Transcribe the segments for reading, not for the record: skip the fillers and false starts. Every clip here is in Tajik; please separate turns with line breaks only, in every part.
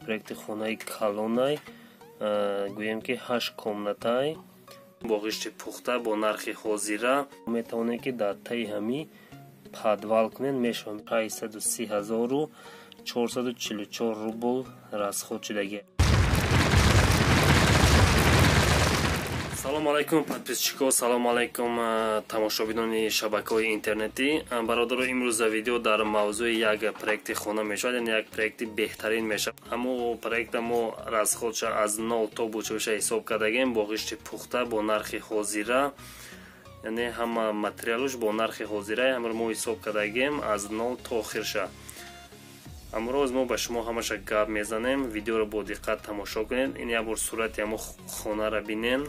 Проекти хонаи калонай, гӯем ки 8 комнатай, бо ғишти пухта, бо нархи ҳозира. Метавонед ки дар таи ҳами подвал кунед, мешавад 630 444 рубл расход шудагӣ. Салом алайкум, подписчико, салом алайкум, тамошобинони шабакаҳои интернетӣ. Бародаро, имрӯза видео дар мавзӯи як проекти хона мешавад, яъне як проекти беҳтарин мешавад. Ҳамо проекта мо расходша аз нол то бучавиша ҳисоб кардагем, бо ғишти пухта, бо нархи ҳозира, яъне ҳама материалуш бо нархи ҳозира, ҳамаро мо ҳисоб кардагем аз нол то охирша. Амрӯз мо ба шумо ҳамаша гап мезанем. Видеоро бо диққат тамошо кунед. Ин як бор сурати ҳамо хонаро бинен.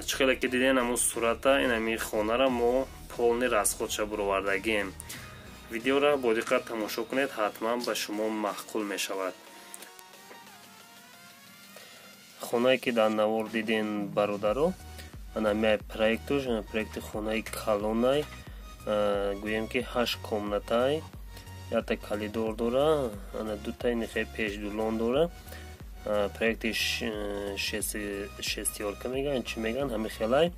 Чӣ хеле ки диден ҳамун сурата, ин ҳамин хонара мо полный расходша буровардагем. Видеоро бо диққат тамошо кунед, ҳатман ба шумо маъқул мешавад. Хонае ки дар навор диден, бародаро, ана проектуш, проекти хонаи калонай, гӯем ки 8 комнатай, якта коридор дора, ана дутаи нихе пешдулон дора. Проекти шестёрка мегӯянд, чӣ мегӯянд, ҳами хелай.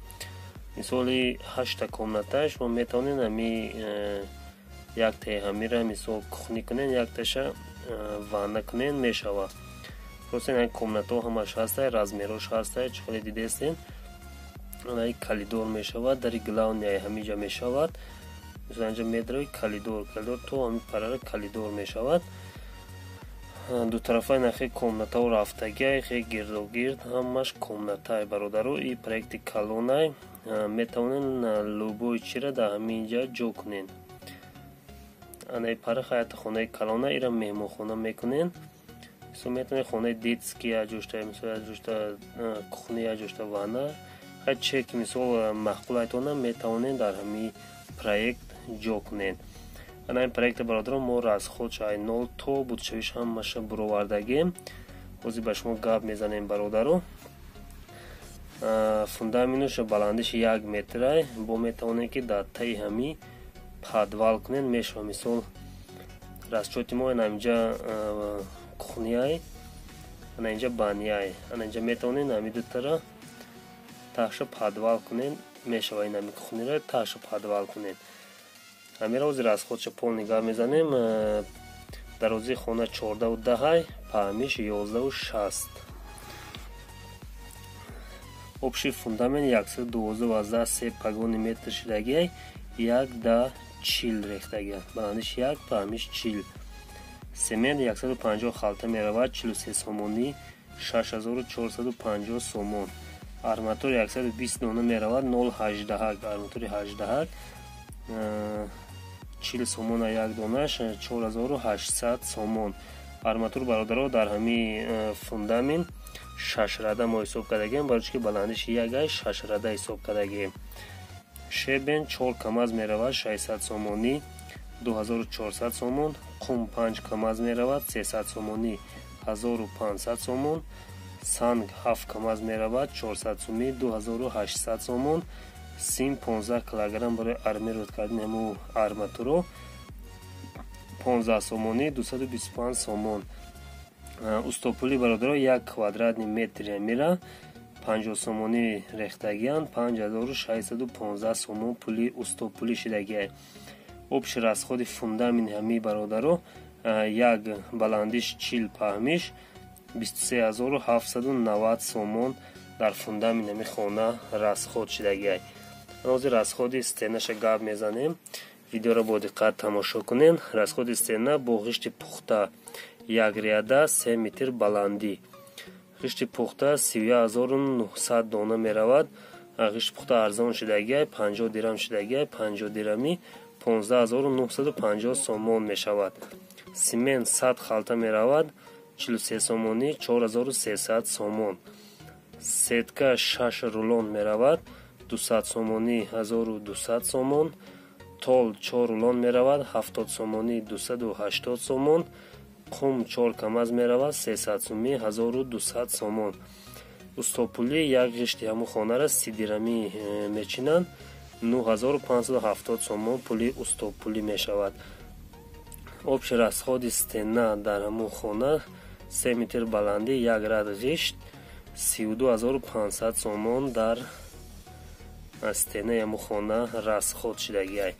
Мисоли ҳашта комната, шумо метавонед ҳами яктаи ҳамира мисол кухни кунед, якташа ванна кунед, мешавад. Просто ин комнатаҳо ҳамаш ҳастай, размерош ҳастай, чӣ хеле дидестен. Ана коридор мешавад, дари главный ҳамиҷа мешавад. Мисол инҷа медарои коридор, коридор то ҳами парара коридор мешавад. Дутарафаи нахе комнатаҳо рафтагиай, хе гирдогирд ҳамаш комнатай, бародаро. И проекти калонай, метавонед любой чира дар ҳамин ҷа ҷо кунед. Анаи пара хаята хонаи калона, ира меҳмонхона мекунед. Мисол метавонед хонаи детский яҷошта, мисол яҷошта кухня, яҷошта ванна, ҳар чие ки мисол маъқул айтона, метавонед дар ҳамин проект ҷо кунед. Ана ин проекта, бародарон, мо расходша ай нол то будшавиш ҳамаша буровардагем. Ҳозир ба шумо гап мезанем, бародаро. Фундаментуш баландиши 1 метрай, бо метавонед ки дар таи ҳами подвал кунед, мешавад. Мисол расчёти мо ана инҷа кухняй, ана инҷа баняй, ана инҷа метавонед ҳами дутара таҳша подвал кунед, мешавад. Ин ҳами кухняра таҳша подвал кунед. Ҳамира ҳозир расходша полный гап мезанем. Дарозии хона 14,10-ай, паҳмиш 11,60. Общий фундамент 112,3 погони метр шидагиай, 1,40 рехтагиа, баландиш як, паҳмиш 40. Семент 150 халта меравад, 43 сомонӣ, 6450 сомон. Арматур 120 дона меравад, 0,88 арматури ҳаждаҳак, 40 сомона як донаш, 4800 сомон. Арматур, бародаро, дар ҳами фундамент шашрада мо ҳисоб кардагем, барои ки баландиши ягай шашрада ҳисоб кардагем. Щебень чор камаз меравад, 600 сомонӣ, 2400 сомон. Қум панҷ камаз меравад, 300 сомонӣ, 1500 сомон. Санг ҳафт камаз меравад, 400 сомӣ, 2800 сомон. Сим 15 килограмм барои армировать кардани ҳаму арматуро 15 сомонӣ, 225 сомон. Устопулӣ, бародаро, як квадратный метри мира 50 сомонӣ рехтагианд, 5615 сомон пули устопулӣ шидагиай. Общий расходи фундамент ҳами, бародаро, як баландиш 40, паҳмиш 23 790 сомон дар фундамент ҳами хона расход шидагиай. Ҳозир расходи стенаша гап мезанем. Видеоро бо диққат тамошо кунед. Расходи стена бо ғишти пухта, як ряда, 3 метр баландӣ, ғишти пухта 31 900 дона меравад. Ғишти пухта арзон шидагиай, 50 дирам шидагиай, 50 дирамӣ 15 950 сомон мешавад. Симент 100 халта меравад, 43 сомонӣ, 4300 сомон. Сетка шаш рулон меравад, 200 сомонӣ, 1200 сомон. Тол чор рулон меравад, 70 сомонӣ, 280 сомон. Қум чор камаз меравад, 300 сумӣ, 1200 сомон. Устопулӣ як ғишти ҳамун хонара 30 дирамӣ мечинанд, 9570 сомон пули устопулӣ мешавад. Общий расходи стена дар ҳамун хона 3 метр баландӣ, як рад ғишт, 32 500 сомон дар стенаи ҳамун хона расход шудагиай.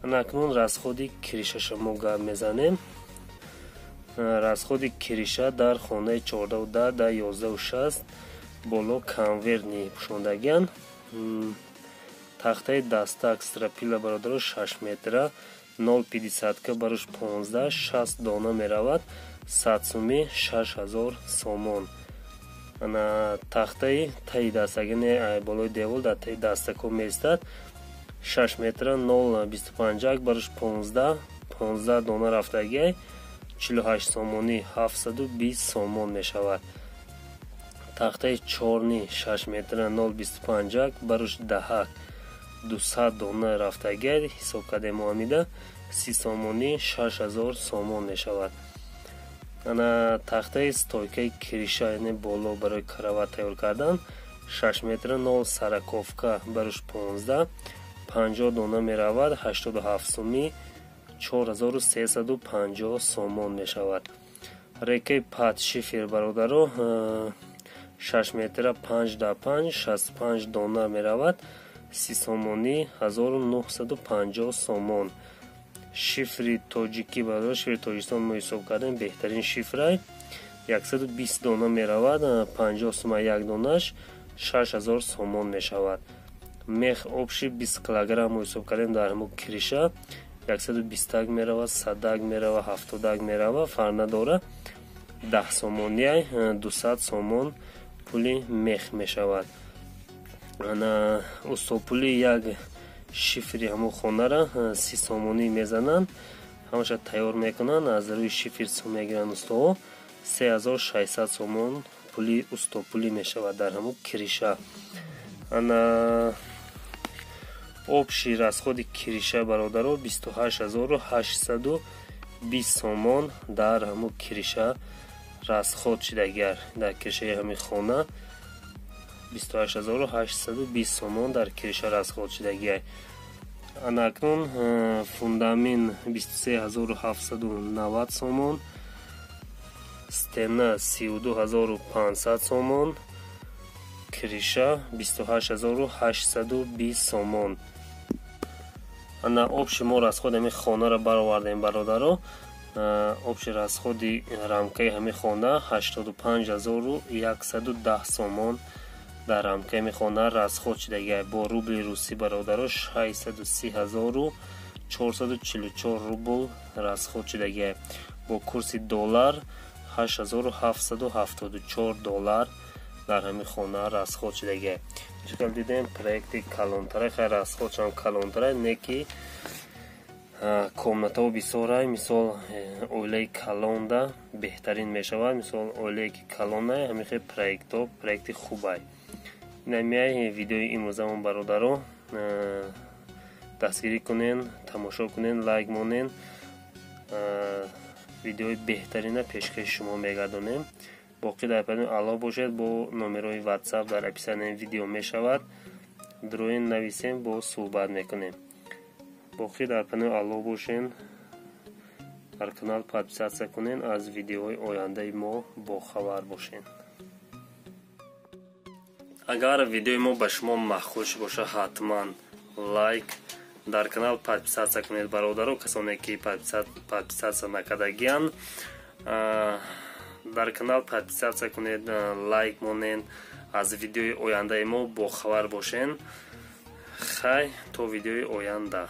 Акнун расходи крышаша мо гап мезанем. Расходи крыша дар хонаи 14,10 дар 11,60 боло конвертный пӯшондагианд. Тахтаи дастак стропила, бародаро, 6 метра 0,50 барош 15, 60 дона меравад, 100 суми, 6000 сомон. Ана тахтаи таи дастак, яъне болои девол дар таи дастакҳо меистад, 6 метра 0,25 барош 15, 15 дона рафтагиай, 48 сомонӣ, 720 сомон мешавад. Тахтаи чорни 6 метра 0,25 барош даҳак, 200 дона рафтагиай, ҳисоб кардем моамида, 30 сомонӣ, 6000 сомон мешавад. Ана тахтаи стойкаи крыша, яъне боло барои кровать тайёр кардан, 6 метра 0,40 барош 15, 50 дона меравад, 87 сумӣ, 4350 сомон мешавад. Рейкаи под шифер, бародаро, 6 метра 5 да 5, 65 дона меравад, 30 сомонӣ, 1950 сомон. Шифри тоҷикӣ, бародаро, шифри Тоҷикистон мо ҳисоб кардем, беҳтарин шифрай, 120 дона меравад, 50 сума як донаш, 6000 сомон мешавад. Мех общий 20 килограмм мо ҳисоб кардем дар ҳамун крыша, 120 меравад, садак мерава, ҳафтодак мерава, фарқ надора, 10 сомонияй, 200 сомон пули мех мешавад. Ана устопули як шифри ҳамун хонара 30 сомонӣ мезананд, ҳамаша тайёр мекунанд, аз рӯи шифр сум мегиранд устоҳо, 3600 сомон пули устопулӣ мешавад дар ҳамун крыша. Ана общий расходи крыша, бародаро, 28 820 сомон дар ҳамун крыша расход шудагиар. Дар крышаи ҳамин хона 28 820 сомон дар крыша расход шудагиай. Ана акнун фундамент 23 790 сомон, стена 32 500 сомон, крыша 28 820 сомон. Ана общий мо расходи ҳамин хонаро баровардем, бародаро. Общий расходи рамкаи ҳамин хона 85 110 сомон дар рамкаи ҳамин хона расход шудагиай. Бо рубли русӣ, бародаро, 630 444 рубл расход шудагиай. Бо курси доллар 8774 доллар дар ҳамин хона расход шудагиай. Чикал дидем, проекти калонтара, хай, расходшам калонтара, не ки комнатао бисёрай. Мисол, оилаи калонда беҳтарин мешавад. Мисол, оилае ки калонай, ҳамин хел проектҳо проекти хубай. Инамияй видеои имрӯзамон, бародаро. Дастгирӣ кунен, тамошо кунен, лайк монен. Видеои беҳтарина пешкаши шумо мегардонем. Боқӣ дар паноҳи Аллоҳ бошед. Бо номерои Ватсап дар описанияи видео мешавад, дроин нависем, бо суҳбат мекунем. Боқӣ дар паноҳи Аллоҳ бошен. Дар канал подписаться кунен, аз видеоҳои ояндаи мо бохабар бошен. Агар видеои мо ба шумо маъқул бошад, ҳатман лайк, дар канал подписаться кунед, бародаро. Касоне ки подписаться накардагиянд, дар канал подписаться кунед, лайк монед, аз видеои ояндаи мо бохабар бошен. Хай, то видеои оянда.